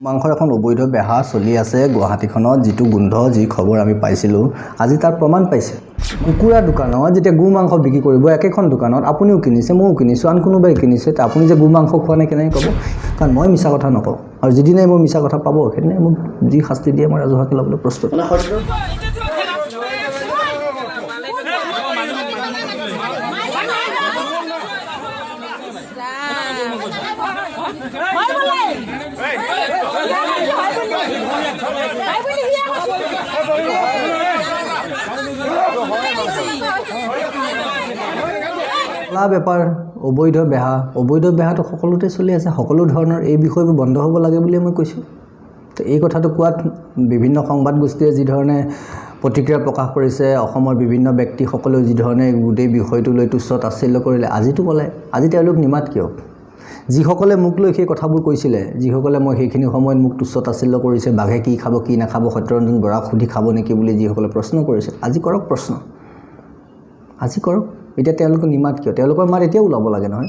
মাংসৰ এখন অবৈধ বেহা চলি আছে গুৱাহাটীখনত, যিটো গোন্ধ, যি খবৰ আমি পাইছিলোঁ, আজি তাৰ প্ৰমাণ পাইছে। কুকুৰা দোকানত যেতিয়া গো মাংস বিক্ৰী কৰিব, একেখন দোকানত আপুনিও কিনিছে, ময়ো কিনিছোঁ, আন কোনোবাই কিনিছে, তে আপুনি যে গো মাংস খোৱা নাই কেনেকৈ ক'ব? কাৰণ মই মিছা কথা নকওঁ, আৰু যিদিনাই মোৰ মিছা কথা পাব, সেইদিনাই মোক যি শাস্তি দিয়ে মই ৰাজহুৱাকৈ ল'বলৈ প্ৰস্তুত। মানে সত্য কলা বেপাৰ, অবৈধ বেহা, অবৈধ বেহাটো সকলোতে চলি আছে, সকলো ধৰণৰ এই বিষয়বোৰ বন্ধ হ'ব লাগে বুলিয়ে মই কৈছোঁ। তো এই কথাটো কোৱাত বিভিন্ন সংবাদ গোষ্ঠীয়ে যিধৰণে প্ৰতিক্ৰিয়া প্ৰকাশ কৰিছে, অসমৰ বিভিন্ন ব্যক্তিসকলেও যিধৰণে গোটেই বিষয়টো লৈ তুচ্ছ তাচ্ছিল্য কৰিলে, আজিতো ক'লে, আজি তেওঁলোক নিমাত কিয়? যিসকলে মোক লৈ সেই কথাবোৰ কৈছিলে, যিসকলে মই সেইখিনি সময়ত মোক তুচ্ছ তাচ্ছিল্য কৰিছে, বাঘে কি খাব কি নাখাব সত্যৰঞ্জন বৰাক সুধি খাব নেকি বুলি যিসকলে প্ৰশ্ন কৰিছে, আজি কৰক প্ৰশ্ন, আজি কৰক। এতিয়া তেওঁলোক নিমাত কিয়? তেওঁলোকৰ মাত এতিয়াও ওলাব লাগে নহয়,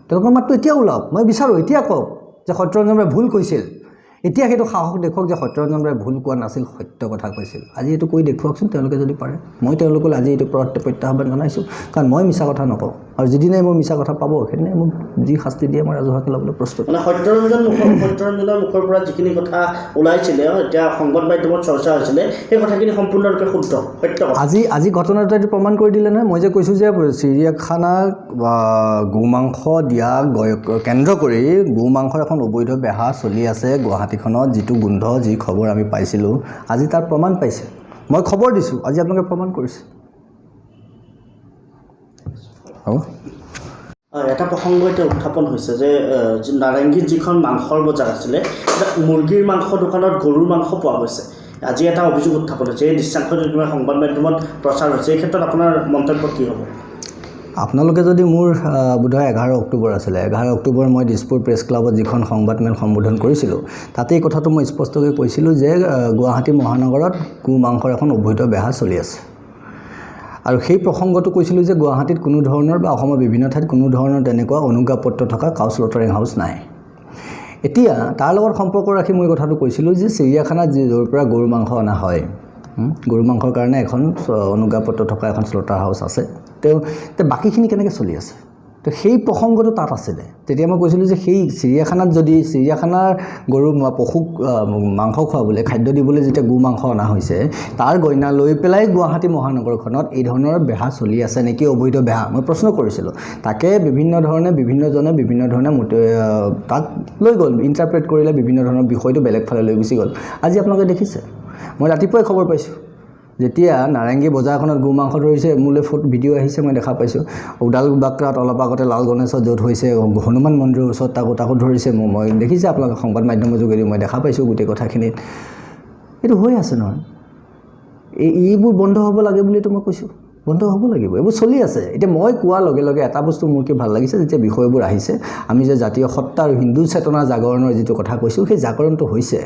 তেওঁলোকৰ মাতটো এতিয়াও ওলাওক। মই বিচাৰোঁ এতিয়া কওক যে সত্যৰঞ্জন বৰাই ভুল কৈছিল। এতিয়া সেইটো সাহস দেখুৱাওক যে সত্যৰঞ্জন বৰাই ভুল কোৱা নাছিল, সত্য কথা কৈছিল। আজি এইটো কৈ দেখুৱাওকচোন তেওঁলোকে যদি পাৰে। মই তেওঁলোকলৈ আজি এইটো প্ৰত্যাহ্বান জনাইছোঁ, কাৰণ মই মিছা কথা নকওঁ, আৰু যিদিনাই মোৰ মিছা কথা পাব, সেইদিনাই মোক যি শাস্তি দিয়ে মই ৰাজহুৱাকৈ ল'বলৈ প্ৰস্তুত। মানে সত্যৰঞ্জনৰ মুখৰ পৰা যিখিনি কথা ওলাইছিলে, এতিয়া সংবাদ মাধ্যমত চৰ্চা হৈছিলে, সেই কথাখিনি সম্পূৰ্ণৰূপে শুদ্ধ সত্য কথা। আজি ঘটনাটো এইটো প্ৰমাণ কৰি দিলে নহয়। মই যে কৈছোঁ যে চিৰিয়াখানাক গো মাংস দিয়া কেন্দ্ৰ কৰি গো মাংসৰ এখন অবৈধ বেহা চলি আছে গুৱাহাটীখনত, যিটো গোন্ধ, যি খবৰ আমি পাইছিলোঁ, আজি তাৰ প্ৰমাণ পাইছে। মই খবৰ দিছোঁ, আজি আপোনালোকে প্ৰমাণ কৰিছে। হ'ব। এটা প্ৰসংগ এতিয়া উত্থাপন হৈছে যে নাৰেংগীত যিখন মাংসৰ বজাৰ আছিলে, তাত মুৰ্গীৰ মাংস দোকানত গৰুৰ মাংস পোৱা গৈছে। আজি এটা অভিযোগ উত্থাপন হৈছে, এই দৃশ্যাংশ যদি সংবাদ মাধ্যমত প্ৰচাৰ হৈছে, এই ক্ষেত্ৰত আপোনাৰ মন্তব্য কি হ'ব? আপোনালোকে যদি মোৰ বোধহয় 11 অক্টোবৰ আছিলে, 11 অক্টোবৰ মই দিছপুৰ প্ৰেছ ক্লাবত যিখন সংবাদমেল সম্বোধন কৰিছিলোঁ, তাতেই এই কথাটো মই স্পষ্টকৈ কৈছিলোঁ যে গুৱাহাটী মহানগৰত গো মাংসৰ এখন অবৈধ বেহা চলি আছে। আৰু সেই প্ৰসংগটো কৈছিলোঁ যে গুৱাহাটীত কোনো ধৰণৰ বা অসমৰ বিভিন্ন ঠাইত কোনো ধৰণৰ তেনেকুৱা অনুজ্ঞাপত্ৰ থকা কাউ শ্লটাৰিং হাউচ নাই। এতিয়া তাৰ লগত সম্পৰ্ক ৰাখি মই কথাটো কৈছিলোঁ যে চিৰিয়াখানাত য'ৰ পৰা গৰু মাংস অনা হয়, গৰু মাংসৰ কাৰণে এখন অনুজ্ঞাপত্ৰ থকা এখন শ্লটাৰ হাউচ আছে, তেওঁ বাকীখিনি কেনেকৈ চলি আছে? তো সেই প্ৰসংগটো তাত আছিলে। তেতিয়া মই কৈছিলোঁ যে সেই চিৰিয়াখানাত যদি চিৰিয়াখানাৰ গৰু পশুক মাংস খুৱাবলৈ, খাদ্য দিবলৈ যেতিয়া গো মাংস অনা হৈছে, তাৰ গইনা লৈ পেলাই গুৱাহাটী মহানগৰখনত এই ধৰণৰ বেহা চলি আছে নেকি, অবৈধ বেহা, মই প্ৰশ্ন কৰিছিলোঁ। তাকে বিভিন্ন ধৰণে বিভিন্নজনে বিভিন্ন ধৰণে তাক লৈ গ'ল, ইণ্টাৰপ্ৰেট কৰিলে, বিভিন্ন ধৰণৰ বিষয়টো বেলেগ ফালে লৈ গুচি গ'ল। আজি আপোনালোকে দেখিছে, মই ৰাতিপুৱাই খবৰ পাইছোঁ, যেতিয়া নাৰেংগী বজাৰখনত গো মাংস ধৰিছে, মোলৈ ফটো ভিডিঅ' আহিছে, মই দেখা পাইছোঁ। ওদাল বাক্ৰাত অলপ আগতে লাল গণেশত য'ত হৈছে, হনুমান মন্দিৰৰ ওচৰত তাকো ধৰিছে। মই দেখিছে আপোনালোকে সংবাদ মাধ্যমৰ যোগেদি মই দেখা পাইছোঁ গোটেই কথাখিনিত। এইটো হৈ আছে নহয়। এইবোৰ বন্ধ হ'ব লাগে বুলিতো মই কৈছোঁ, বন্ধ হ'ব লাগিব, এইবোৰ চলি আছে। এতিয়া মই কোৱাৰ লগে লগে এটা বস্তু মোৰ কি ভাল লাগিছে, যেতিয়া বিষয়বোৰ আহিছে, আমি যে জাতীয় সত্তা আৰু হিন্দু চেতনা জাগৰণৰ যিটো কথা কৈছোঁ, সেই জাগৰণটো হৈছে।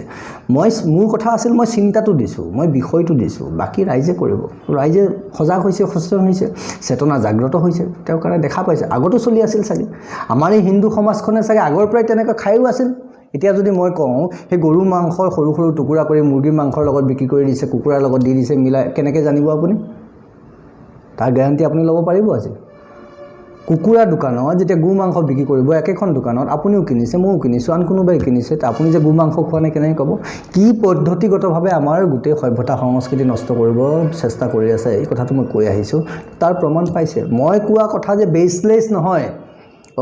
মোৰ কথা আছিল, মই চিন্তাটো দিছোঁ, মই বিষয়টো দিছোঁ, বাকী ৰাইজে কৰিব। ৰাইজে সজাগ হৈছে, সচেতন হৈছে, চেতনা জাগ্ৰত হৈছে, তেওঁৰ কাৰণে দেখা পাইছে। আগতো চলি আছিল চাগে, আমাৰ এই হিন্দু সমাজখনে চাগে আগৰ পৰাই তেনেকৈ খায়ো আছিল। এতিয়া যদি মই কওঁ, সেই গৰু মাংসৰ সৰু সৰু টুকুৰা কৰি মুৰ্গীৰ মাংসৰ লগত বিক্ৰী কৰি দিছে, কুকুৰাৰ লগত দি দিছে মিলাই, কেনেকৈ জানিব আপুনি? তাৰ গেৰাণ্টি আপুনি ল'ব পাৰিব? আজি কুকুৰা দোকানত যেতিয়া গো মাংস বিক্ৰী কৰিব, একেখন দোকানত আপুনিও কিনিছে, ময়ো কিনিছোঁ, আন কোনোবাই কিনিছে, তে আপুনি যে গো মাংস খোৱা নাই কেনেকৈ ক'ব? কি পদ্ধতিগতভাৱে আমাৰ গোটেই সভ্যতা সংস্কৃতি নষ্ট কৰিব চেষ্টা কৰি আছে, এই কথাটো মই কৈ আহিছোঁ, তাৰ প্ৰমাণ পাইছে। মই কোৱা কথা যে বেচলেছ নহয়,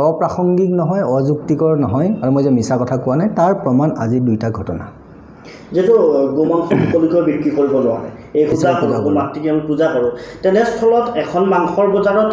অপ্ৰাসংগিক নহয়, অযুক্তিকৰ নহয়, আৰু মই যে মিছা কথা কোৱা নাই, তাৰ প্ৰমাণ আজি দুইটা ঘটনা। যিহেতু গো মাংস মুকলিকৈ বিক্ৰী কৰিব নোৱাৰে, এই পূজা কৰোঁ, গো মাতৃক আমি পূজা কৰোঁ, তেনেস্থলত এখন মাংসৰ বজাৰত